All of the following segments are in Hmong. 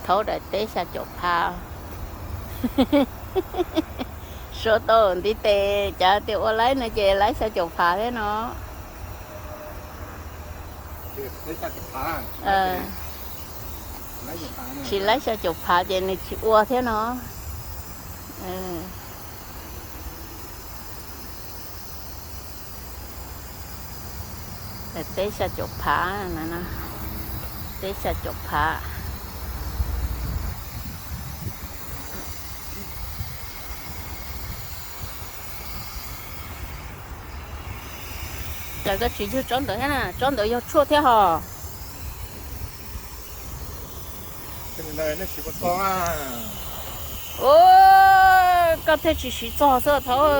Thaub daim teb xya caum phav. Suav tau ntiv tes, cav tias ua laib no ces laib xya caum phav thiab no. Tsis laib xya caum phav ces nws tsis ua thiab no. Teb xya caum phav, teb xya caum phav. Cas koj tsis yug tsob ntawd thiab na, tsob ntawd yog tshuaj thiab hos. Koj thiaj tsis siv txog xwb Thaub.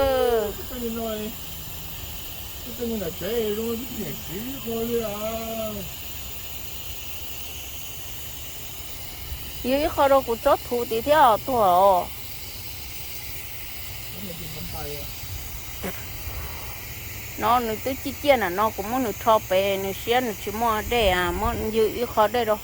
Yug ib qho rau kuv tsob thuv tid thiab tuag os. No nws twb ciaj ciaj na no, kuv muab nws rho pem, nws siab nws tsis muaj dej, muab yug ib qho dej rau.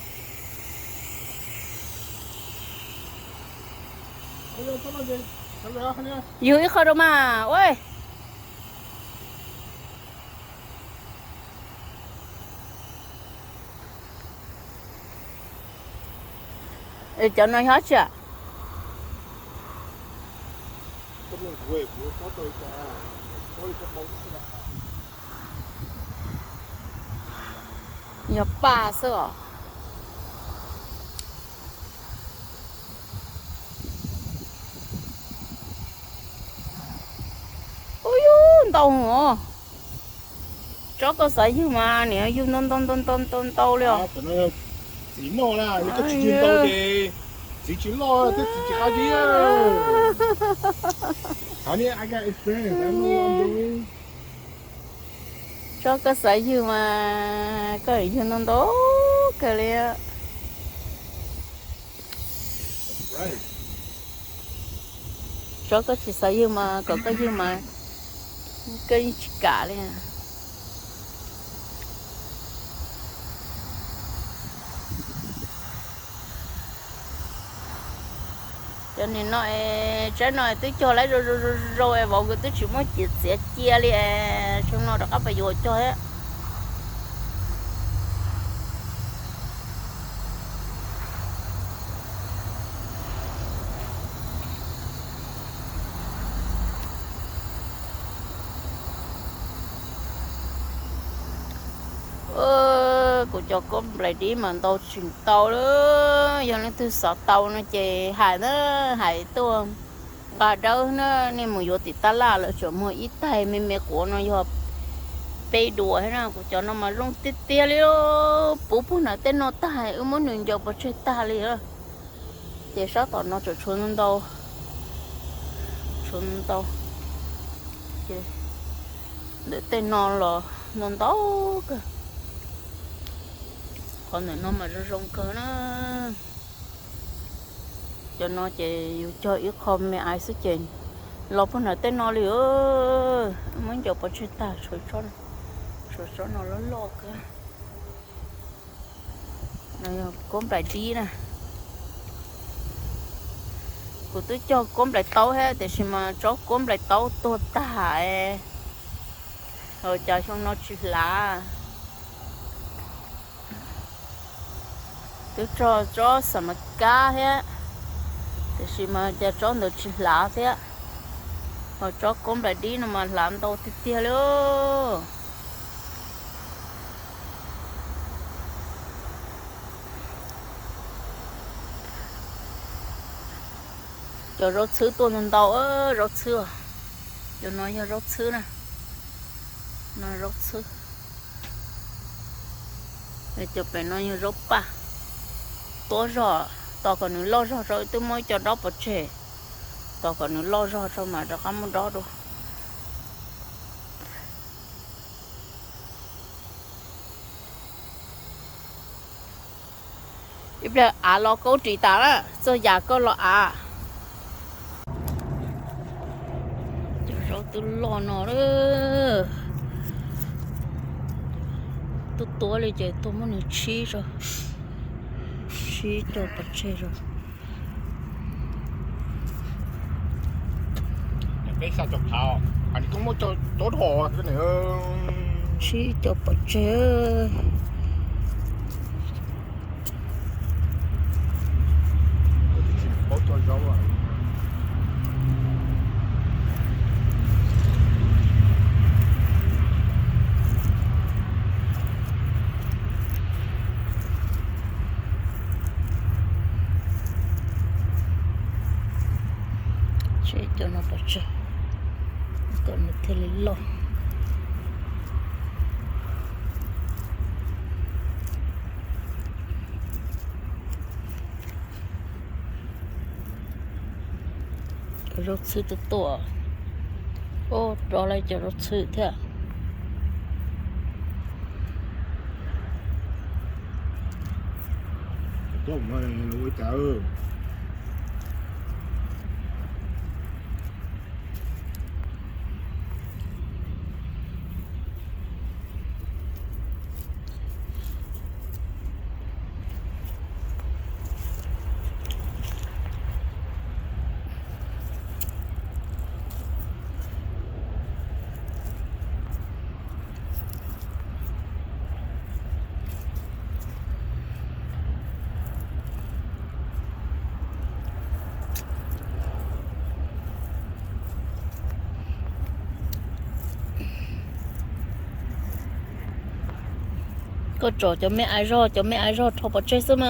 Yug ib qho rau mas ua. Cov no yog tsi? Yog paj xwb os. Ub, yug ntau os. Tsob koj xav yug mas niam yug ntau ntau ntau ntau ntau ntau li os. Txiv noj na, yog koj tsis yug ntau ces txiv tsis loj thiab txiv tsis qab zib. Tsob koj xav yug mas koj yug ntau ntau kawg li. Tsob koj tsis xav yug mas kom koj yug mas koj yeej tsis kam li. Cov niag no, tsaib no twb cog laib zoo zoo zoo es vauv nkawd twb tsis muab ciav txiav cia li es xyoo no rov qab pais yuav cog thiab. Kuv cov kob nplaim dib mas ntau tsis ntau li. Yog leej twg xav tau no ces hais na, hais tuaj nqa dawb na, nej mus yuav tim tab laj lawv tseem muag ib taig me me quav no yog peb duas thiab na. Kuv cov no mas zoo tiag tiag li. Puv puag nram tej no tag, wb muab nws ncaws pov tseg tag li. Ces sab tom no tseem tshuav ntau, tshuav ntau. Ces ntawm tej no los ntau ntau kawg. Qhov ntawm no mas zoo zoo kawg na. Cov no ces yus cog ib qho me ais xwb ces los puag nram tej no li. Muab ncaws pov tseg tag, tshuav tsob no loj loj kawg. Kob nplaim dib na. Kuv twb cog kob nplaim taub thiab tiam sis mas tsob kob nplaim taub tuag tag. Ua cas xyoo no tsis hlav. Twb tso tsob xam mas kab thiab, tiam sis mas cas tsob ntawd tsis hlav thiab. Ho tsob kob nplaim dib no mas hlav ntau tiag tiag li. Cov zaub txhwb tuaj ntau ntau, zaub txhwb. Cov no yog zaub txhwb na, no zaub txhwb. Cov pem no yog zaub paj. Tuab zog, tos kom nws loj zog tso, twb muab ib co dob pov tseg, tos kom nws loj zog tso mas rov qab muab dob dua. Ib pliag av los kaub ris tas na, txog yam koj los av. Cov zaub twb loj no, tuaj tuab li ces tuaj muab nws tshib tso, tsis Tsib caug pov tseg zoo. Peb xya caum phav, koob muab cov tod dhos. Tsib caug pov tseg. Tsib caug no pov tseg, kom nws thiaj li loj. Cov zaub txhwb tuaj tuaj, ub, rov lawm cov zaub txhwb thiab. Koj tsom cov me ais zog, cov me ais zog rho pov tseg xwb mas.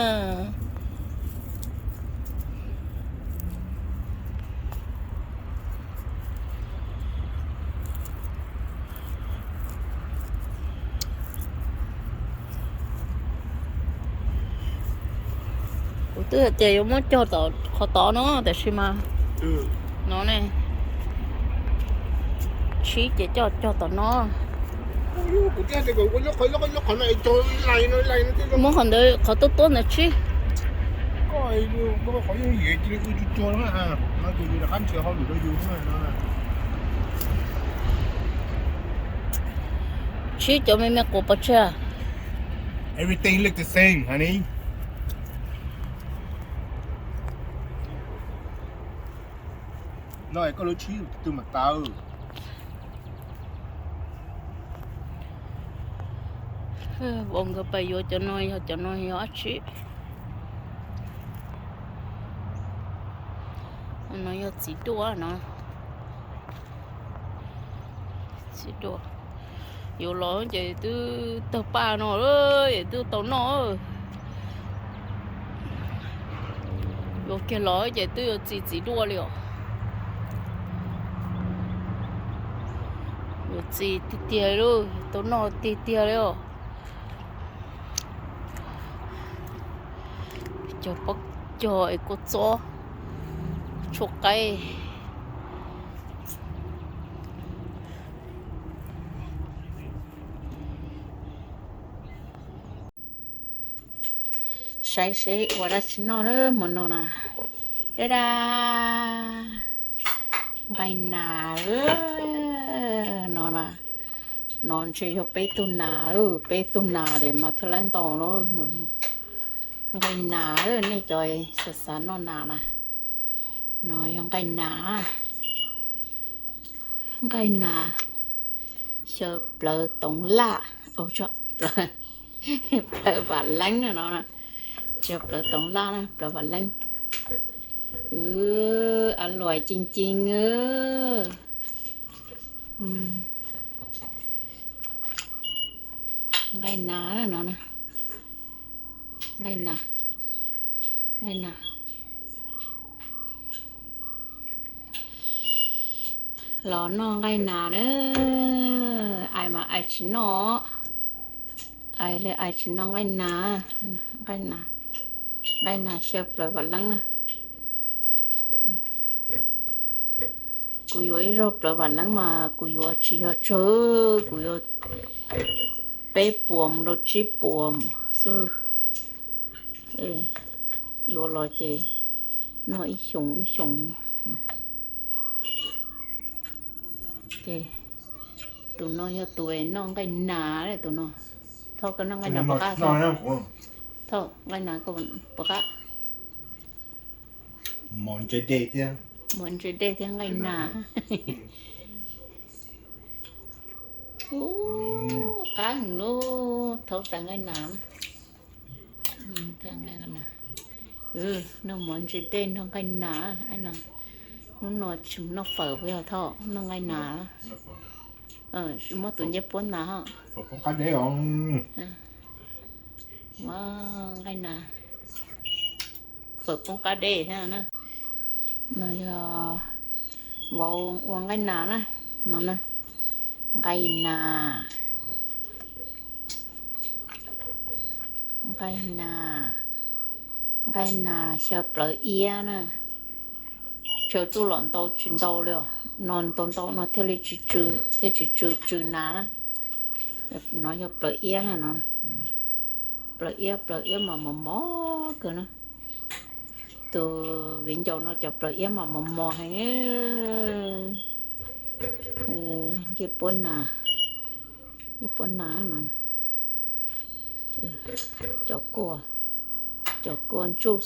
Kuv twb hais tias yuav muab cog tom qhov tod no tiam sis mas no ne, sib ces coj cog tom no. Muab qhov ntawd qhov tuab tuab ntawd tsib. Tsib cov me me quas pov tseg. Everything look the same, honey. No es koj lub tshib tus twg mas tau. Vauv nkawd pais yuav cov no, yog cov no yog dab tsi? No yog txiv duaj no. Txiv duaj. Yuav los ces twb tawg paj no, es twb tau noj. Yuav kiag los ces twb yuav txi txiv duaj li os. Yuav txi tiag tiag lauj, tau noj tiag tiag li os. Cog pob cog es kua txob, tshuaj qaib. Saib seb ua dab tsi noj hmo no na. Dab dab, nqaij nas no na. No ntshe yog peb tug nas, peb tug nas es mas thiaj li ntau no. Nqaij nas, nej cov xav xav noj nas na. No yog nqaij nas, nqaij nas, xyaw plawv toov laj, plaws vam leeb no, xyaw plawv toov laj, plaws vam leeb. A luam ceev ceev. Nqaij nas no, nqaij nas, nqaij nas. Los noj nqaij nas na, ais mas ais tsis noj, ais li ais tsis noj nqaij nas, nqaij nas, nqaij nas xyaw plawv vam leeb na. Kuv yuav ib zaug plawv vam leeb mas kuv yuav tsis yog tsawg, kuv yuav peb puas mus rau tsib puas xwb. Yuav los ces noj ib xyoos ib xyoos. Ces tus no yog tus noj nqaij nas, tus no. Thov koj noj nqaij nas puas qab? Thaum nqaij nas koj puas qab? Mov ntse dej thiab, mov ntse dej thiab nqaij nas. Ub, qab heev lauj, thaum tas nqaij nas. Noj mov ntse dej nrog nqaij nas. Hnub no tsis noj fawm, yog thaum noj nqaij nas. Muab tus ncej puab nas. Nqaij nas, fawm poob qab dej thiab na. No yog vauv ua nqaij nas na. No na, nqaij nas, nqaij nas, nqaij nas xyaw plawv iab na. Tsaws txuj lom ntau tsis ntau li os, no ntau ntau no thiaj li tsis tsw, thiaj tsis tsw tsw nas na. No yog plawv iab na no. Plawv iab, plawv iab mas mos mos kawg na. Tus viv ncaus no cov plawv iab mas mos mos heev. Ncej puab nas, ncej puab nas no. Cov kua, cov kua ntsuj.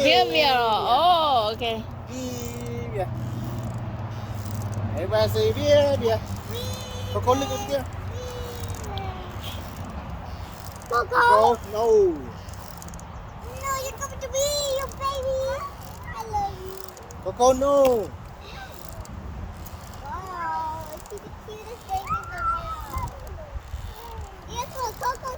Viab vias los, o, ok. Coco, look over there. Coco. Coco, no. No, you're coming to me, you baby. I love you. Coco, no.